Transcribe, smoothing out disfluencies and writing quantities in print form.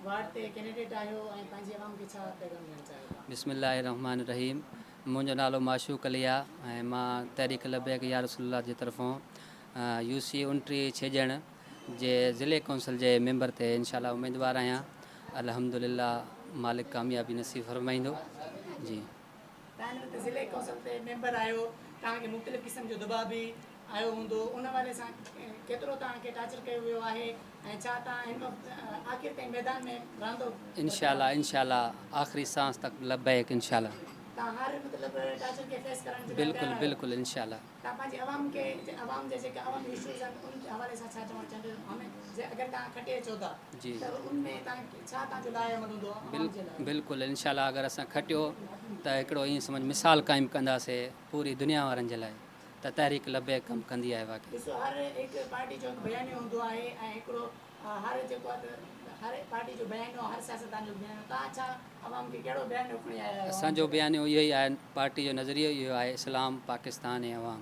Ward تي candidate آهيو ۽ پنهنجي عوام کي ڇا پيغام ڏيڻ چاهيو ٿا؟ بسم الله الرحمٰن الرحيم منهنجو نالو معشوق علي آ ۽ مان تحريڪ لبيڪ يا رسول الله جي طرفون يو سي 29 ڇيڄڻ جي ضلعي ڪونسل جي ميمبر تي انشاء الله اميدوار آهيان الحمدلله مالڪ ڪاميابي نصيب فرمائيندو جي. تهان هن وقت ضلعي ڪونسل تي ميمبر آهيو توهان کي مختلف قسم جو دٻاء به آيو هوندو ان حوالي سان ڪيترو توهان کي ٽارچر ڪيو ويو آهي ۽ ڇا توهان هن وقت آخر تائين ميدان ۾ رهندو؟ انشاء الله انشاء الله آخري سانس تڪ لبيڪ انشاء الله. توهان هر مطلب ٽارچر کي فيس ڪرڻ جي لاء بلڪل تيار آهيو؟ بلڪل انشاء الله. توهان پنهنجي عوام کي عوام جا جيڪا عوامي اشوز آهن ان حوالي سان ڇا چوڻ چاهيندو همي جي اگر توهان کٽي اچو ٿا جي ته ان ۾ توهان ڇا توهان جو لاء عمل هوندو عوام جي لاء؟ بلڪل انشاء الله اگر اسان کٽيو ته هڪڙو ائين سمجھ مثال قائم ڪنداسي پوري دنيا وارن جي لاء ته تحريڪ لبيڪ ڪم ڪندي آهي واقعي. ڏسو هر هڪ پارٽي جو هڪ بيانيو هوندو آهي ۽ هڪڙو هر جيڪو آهي ته هر پارٽي جو بيانيو هر سياستدان جو بيانيو توهان ڇا عوام کي ڪهڙو بيانيو کڻي آيا آهيو اسان عوام جو جي لاء؟ بيانيو اهو ئي آهي پارٽي جو نظريو اهو آهي اسلام پاڪستان ۽ عوام.